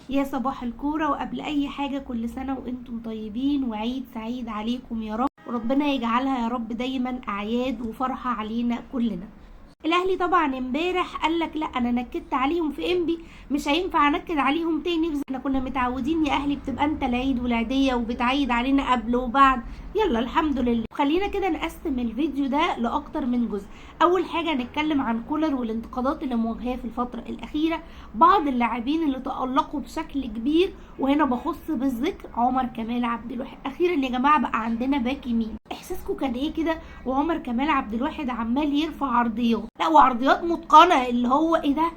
يا صباح الكورة. وقبل أي حاجة كل سنة وانتم طيبين وعيد سعيد عليكم يا رب، وربنا يجعلها يا رب دايما أعياد وفرحة علينا كلنا. الاهلي طبعا امبارح قال لك لا، انا نكدت عليهم في انبي، مش هينفع انكد عليهم تاني. احنا كنا متعودين يا اهلي بتبقى انت العيد والعيديه وبتعيد علينا قبل وبعد، يلا الحمد لله. خلينا كده نقسم الفيديو ده لاكتر من جزء. اول حاجة نتكلم عن كولر والانتقادات اللي مواجهاه في الفترة الاخيرة، بعض اللاعبين اللي تالقوا بشكل كبير، وهنا بخص بالذكر عمر كمال عبد الواحد. اخيرا يا جماعة بقى عندنا باك يمين. احساسكم كان ايه كده وعمر كمال عبد الواحد عمال يرفع عرضيات، لا وعرضيات متقنة، اللي هو ايه ده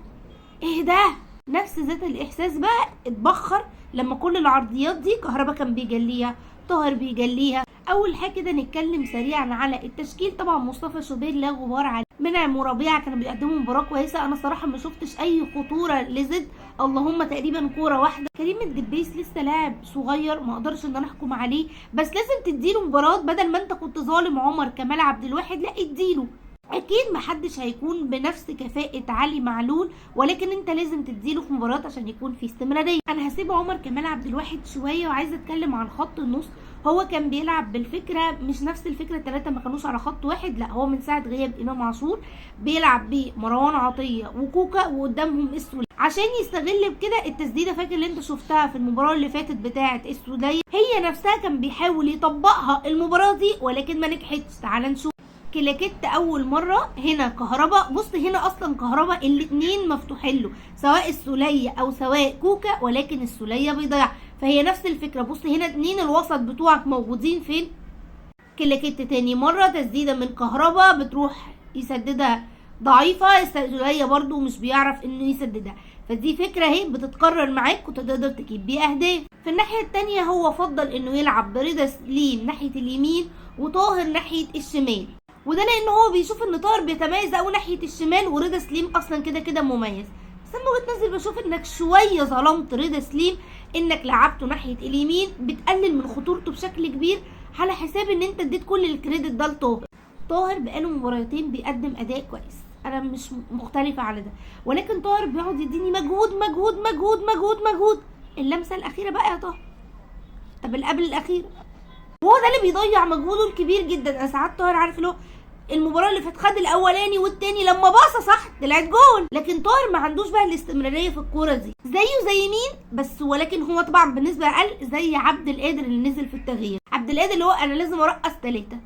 ايه ده؟ نفس ذات الاحساس بقى اتبخر لما كل العرضيات دي كهربا كان بيجليها، طاهر بيجليها. اول حاجة كده نتكلم سريعا على التشكيل. طبعا مصطفى شوبير لا غبار عليه، منعم وربيعة كانوا بيقدموا مباراة كويسة، انا صراحة ما شفتش اي خطورة لزد، اللهم تقريبا كورة واحدة. كريم الدبيس لسه لاعب صغير، ما اقدرش ان انا احكم عليه، بس لازم تديله مباراة بدل ما انت كنت ظالم عمر كمال عبد الواحد، لا اديله. اكيد محدش هيكون بنفس كفاءة علي معلول، ولكن انت لازم تديله في مباراة عشان يكون في استمرارية. انا هسيب عمر كمال عبد الواحد شوية وعايزة اتكلم عن خط النص. هو كان بيلعب بالفكرة مش نفس الفكرة، الثلاثة ما كانوش على خط واحد، لا هو من ساعة غياب امام عاشور بيلعب بمروان عطية وكوكا وقدامهم السولية عشان يستغل بكده التسديدة. فاكر اللي انت شفتها في المباراة اللي فاتت بتاعة السولية، هي نفسها كان بيحاول يطبقها المباراة دي ولكن ما نجحتش. تعال نشوف كلاكيت اول مرة هنا كهربا، بص هنا اصلا كهربا الاتنين مفتوحين له سواء السوليه او سواء كوكا، ولكن السوليه بيضيع، فهي نفس الفكرة. بص هنا اتنين الوسط بتوعك موجودين فين. كلاكيت تاني مرة تسديده من كهربا بتروح يسددها ضعيفة، السوليه برضو مش بيعرف انه يسددها، فدي فكرة اهي بتتكرر معاك كنت تقدر تجيب بيها اهداف. في الناحية التانية هو فضل انه يلعب برضا سليم ناحية اليمين وطاهر ناحية الشمال، وده لان هو بيشوف ان طاهر بيتميز قوي ناحية الشمال ورضا سليم اصلا كده كده مميز. بس انا وجهه نظري بشوف انك شوية ظلمت رضا سليم انك لعبته ناحية اليمين، بتقلل من خطورته بشكل كبير على حساب ان انت اديت كل ال credit ده لطاهر. طاهر بقاله مباراتين بيقدم اداء كويس، انا مش مختلفة على ده، ولكن طاهر بيقعد يديني مجهود مجهود مجهود مجهود مجهود. اللمسة الاخيرة بقى يا طاهر، طب اللي قبل الاخير وهو ده اللي بيضيع مجهوده الكبير جدا. انا ساعات طاهر عارف اللي هو المباراة اللي فاتت خد الاولاني والتاني لما باصة صح طلعت جول، لكن طاهر ما عندوش بقى الاستمرارية في الكورة دي زيه زي مين بس، ولكن هو طبعا بالنسبة اقل زي عبد القادر اللي نزل في التغيير. عبد القادر اللي هو انا لازم ارقص ثلاثة،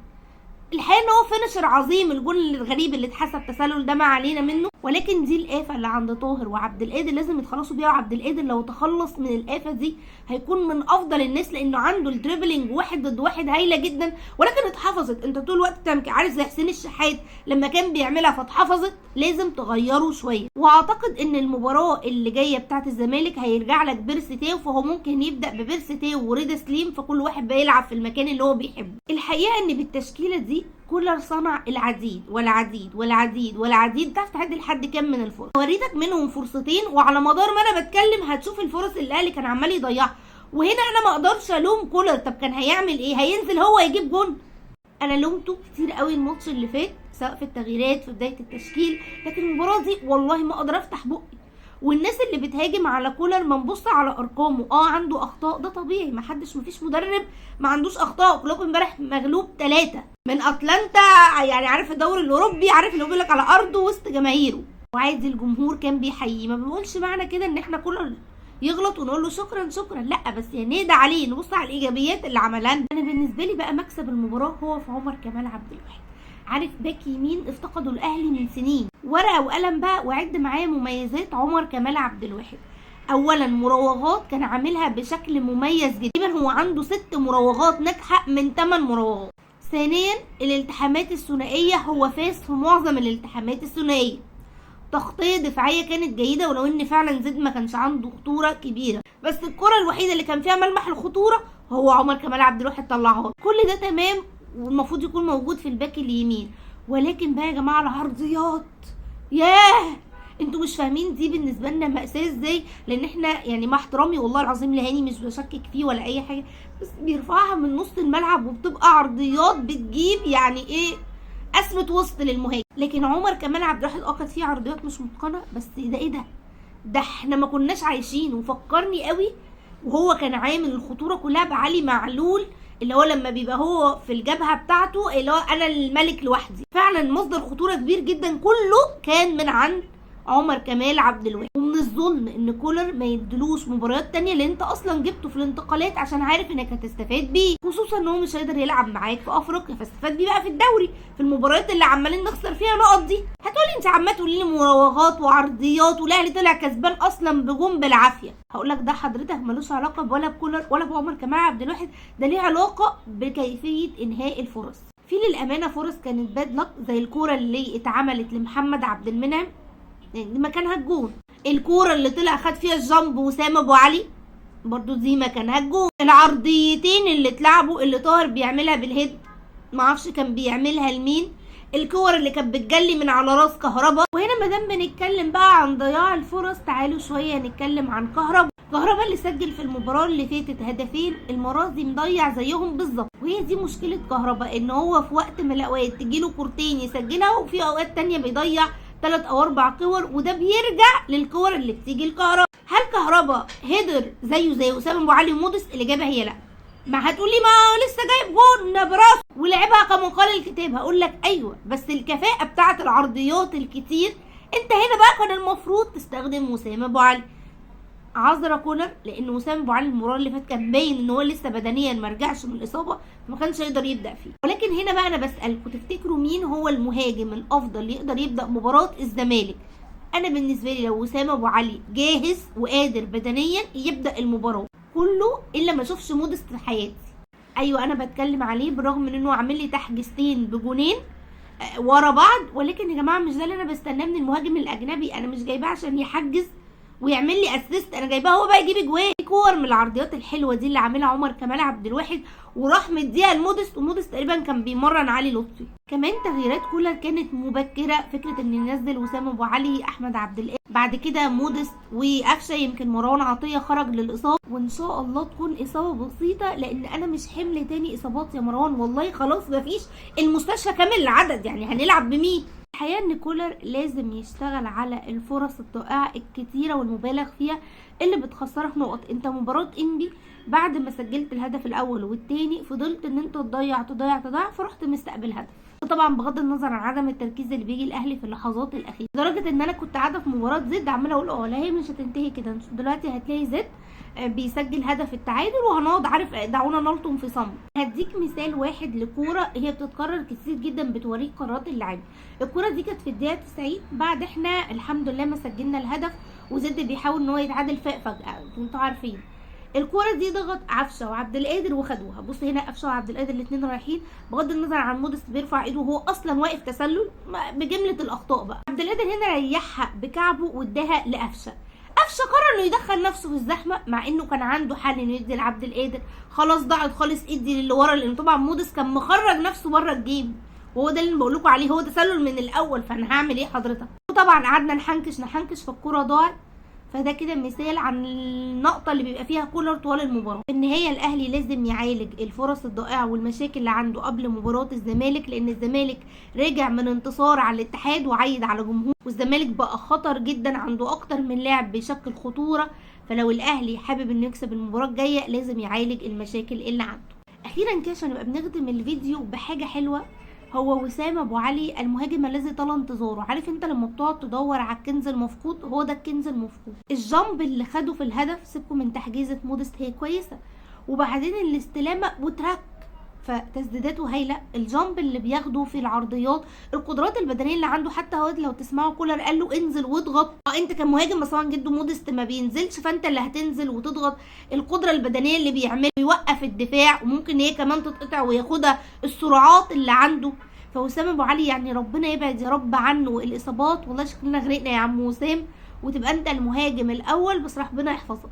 الحقيقة ان هو finisher عظيم، الجول الغريب اللي اتحسب تسلل ده ما علينا منه، ولكن دي الآفة اللي عند طاهر وعبد القادر لازم يتخلصوا بيها. وعبد القادر لو تخلص من الآفة دي هيكون من افضل الناس، لانه عنده ال dribbling واحد ضد واحد هايلة جدا، ولكن اتحفظت. انت طول الوقت بتعمل عارف زي حسين الشحات لما كان بيعملها فاتحفظت، لازم تغيره شوية. واعتقد ان المباراة اللي جاية بتاعه الزمالك هيرجع لك بيرسي تاو، فهو ممكن يبدا ببيرسي تاو ورضا سليم، فكل واحد بيلعب في المكان اللي هو بيحبه. الحقيقة ان بالتشكيله دي كولر صنع العديد والعديد والعديد والعديد. تعرف تعد لحد كام من الفرص؟ وريتك منهم فرصتين، وعلى مدار ما انا بتكلم هتشوف الفرص اللي الاهلي كان عمال يضيعها. وهنا انا ما اقدرش الوم كولر، طب كان هيعمل ايه؟ هينزل هو يجيب جون؟ انا لومته كتير قوي الماتش اللي فات سواء في التغييرات في بداية التشكيل، لكن المباراة دي والله ما اقدر افتح بقي. والناس اللي بتهاجم على كولر ما نبص على ارقامه، عنده اخطاء ده طبيعي، ما حدش مفيش مدرب ما عندوش اخطاء. كلوب امبارح مغلوب 3 من اتلانتا، يعني عارف الدوري الاوروبي، عارف اللي هو بيقول لك على ارضه وسط جماهيره، وعادي الجمهور كان بيحييه. ما بنقولش معنى كده ان احنا كولر يغلط ونقول له شكرا شكرا، لا بس يعني نهدى عليه، نبص على الايجابيات اللي عملها لنا. انا بالنسبة لي بقى مكسب المباراة هو في عمر كمال عبد الواحد، عارف باك يمين افتقدوا الاهلي من سنين. ورقة وقلم بقى وعد معايا مميزات عمر كمال عبد الواحد. اولا مراوغات كان عاملها بشكل مميز جدا، هو عنده 6 مراوغات ناجحة من 8 مراوغات. ثانيا الالتحامات الثنائية، هو فاز في معظم الالتحامات الثنائية. تغطيه دفاعية كانت جيدة، ولو ان فعلا زيد ما كانش عنده خطورة كبيرة، بس الكره الوحيدة اللي كان فيها ملمح الخطورة هو عمر كمال عبد الواحد طلعها. كل ده تمام والمفروض يكون موجود في الباك اليمين، ولكن بقى يا جماعة العرضيات، ياه انتوا مش فاهمين دي بالنسبة لنا مأساة ازاي. لان احنا يعني مع احترامي والله العظيم لهاني مش بشكك فيه ولا اي حاجة، بس بيرفعها من نص الملعب وبتبقى عرضيات بتجيب يعني ايه قسمه وسط للمهاجم. لكن عمر كمال عبد الواحد كانت فيه عرضيات مش متقنة، بس ده ايه ده؟ ده احنا ما كناش عايشين. وفكرني قوي وهو كان عامل الخطورة كلها بعلي معلول، اللي هو لما بيبقى هو في الجبهة بتاعته اللي هو انا الملك لوحدي. فعلا مصدر خطورة كبير جدا كله كان من عند عمر كمال عبد الواحد. ومن الظلم ان كولر ما يدلوش مباريات تانية اللي انت اصلا جبته في الانتقالات عشان عارف انك هتستفاد بيه، خصوصا ان هو مش هيقدر يلعب معاك في افريقيا، فاستفاد بيه بقى في الدوري في المباريات اللي عمالين نخسر فيها نقط دي. هتقولي انت عمال تقولي لي مراوغات وعرضيات والاهلي طلع كسبان اصلا بجون بالعافية. هقول لك ده حضرتك ملوش علاقة ولا بكولر ولا بعمر كمال عبد الواحد، ده ليه علاقة بكيفية انهاء الفرص. في للامانة فرص كانت bad luck، زي الكورة اللي اتعملت لمحمد عبد المنعم دي مكانها الجون، الكورة اللي طلع خد فيها ال jump وسام ابو علي برضو دي مكانها الجون، العرضيتين اللي اتلعبوا اللي طاهر بيعملها بال head معرفش كان بيعملها لمين، الكور اللي كانت بتجلي من على راس كهربا. وهنا مادام بنتكلم بقى عن ضياع الفرص، تعالوا شوية نتكلم عن كهربا. كهربا اللي سجل في المباراة اللي فاتت هدفين، المرة دي مضيع زيهم بالظبط. وهي دي مشكلة كهربا، ان هو في وقت من الاوقات تجيله كورتين يسجلها، وفي اوقات تانية بيضيع 3 أو 4 كور، وده بيرجع للكور اللي بتيجي لكهربا. هل كهربا header زيه زي وسام ابو علي ومودست؟ الاجابة هي لا. ما هتقولي ما لسه جايب جون براسه ولعبها كما قال الكتاب، هقول لك ايوه، بس الكفاءة بتاعه العرضيات الكتير انت هنا بقى كان المفروض تستخدم وسام ابو علي. عذرا كولر، لان وسام ابو علي المباراة اللي فاتت كان باين ان هو لسه بدنيا ما رجعش من الاصابة، فما كانش يقدر يبدا فيه. ولكن هنا بقى انا بسالكم، تفتكروا مين هو المهاجم الافضل اللي يقدر يبدا مباراة الزمالك؟ انا بالنسبة لي لو وسام ابو علي جاهز وقادر بدنيا يبدا المباراة كله، الا ما اشوفش مودست في حياتي. ايوه انا بتكلم عليه بالرغم من انه عامل لي تحجيزتين بجونين ورا بعض، ولكن يا جماعة مش ده اللي انا بستناه من المهاجم الاجنبي. انا مش جايباه عشان يحجز ويعمل لي assist، انا جايباه هو بقى يجيب اجوان. كور من العرضيات الحلوة دي اللي عاملها عمر كمال عبد الواحد وراح مديها لمودست، ومودست تقريبا كان بيمرن علي لطفي. كمان تغييرات كولر كانت مبكرة، فكرة ان ينزل وسام ابو علي، احمد عبد القادر، بعد كده مودست وقفشه، يمكن مروان عطية خرج للاصابة، وان شاء الله تكون اصابه بسيطة لان انا مش حمل تاني اصابات يا مروان والله، خلاص مفيش، المستشفى كامل العدد، يعني هنلعب بمين؟ الحقيقة ان كولر لازم يشتغل على الفرص الضائعة الكتيرة والمبالغ فيها اللي بتخسرك نقط. انت مباراة انبي بعد ما سجلت الهدف الاول والتاني فضلت ان انت تضيع تضيع تضيع، فرحت مستقبل هدف. طبعا بغض النظر عن عدم التركيز اللي بيجي الاهلي في اللحظات الاخيرة، لدرجة ان انا كنت قاعدة في مباراة زد عماله اقول لا هي مش هتنتهي كده، دلوقتي هتلاقي زد بيسجل هدف التعادل وهنقعد عارف دعونا نلطم في صمت. هديك مثال واحد لكوره هي بتتكرر كتير جدا بتوريك قرارات اللاعب. الكورة دي كانت في الدقيقة 90 بعد احنا الحمد لله ما سجلنا الهدف وزد بيحاول ان هو يتعادل فجاة، انتوا عارفين الكورة دي ضغط عفشه وعبد القادر وخدوها. بص هنا قفشه وعبد القادر الاثنين رايحين، بغض النظر عن مودست بيرفع ايده وهو اصلا واقف تسلل بجملة الاخطاء بقى. عبد القادر هنا ريحها بكعبه واداها لقفشه، قفشه قرر انه يدخل نفسه في الزحمة مع انه كان عنده حل انه يدي لعبد القادر، خلاص ضاعت خالص ادي للي ورا، لان طبعا مودست كان مخرج نفسه بره ال game، وهو ده اللي بقول لكم عليه، هو تسلل من الاول، فانا هعمل ايه حضرتك؟ وطبعا قعدنا نحنكش نحنكش فالكوره ضاعت. فده كده مثال عن النقطة اللي بيبقى فيها كولر طوال المباراة. في النهاية الأهلي لازم يعالج الفرص الضائعة والمشاكل اللي عنده قبل مباراة الزمالك، لأن الزمالك رجع من انتصار على الاتحاد وعيد على جمهور، والزمالك بقى خطر جدا، عنده أكتر من لاعب بيشكل خطورة. فلو الأهلي حابب إنه يكسب المباراة الجاية لازم يعالج المشاكل اللي عنده. أخيرا كده عشان نبقى بنختم الفيديو بحاجة حلوة، هو وسام ابو علي المهاجم الذي طال انتظاره. عارف انت لما بتقعد تدور على الكنز المفقود، هو ده الكنز المفقود. ال jump اللي خده في الهدف، سيبكم من تحجيزه مودست هي كويسة، وبعدين الاستلامه وتراك فتسديداته هايلة، ال jump اللي بياخده في العرضيات، القدرات البدنية اللي عنده، حتى هو لو تسمعوا كولر قال له انزل واضغط، انت كمهاجم بس طبعا جده مودست ما بينزلش فانت اللي هتنزل وتضغط. القدرة البدنية اللي بيعمل، بيوقف الدفاع وممكن هي كمان تتقطع وياخدها، السرعات اللي عنده. فوسام ابو علي يعني ربنا يبعد يا رب عنه الاصابات، والله شكلنا غرقنا يا عم وسام، وتبقى انت المهاجم الاول، بس ربنا يحفظك.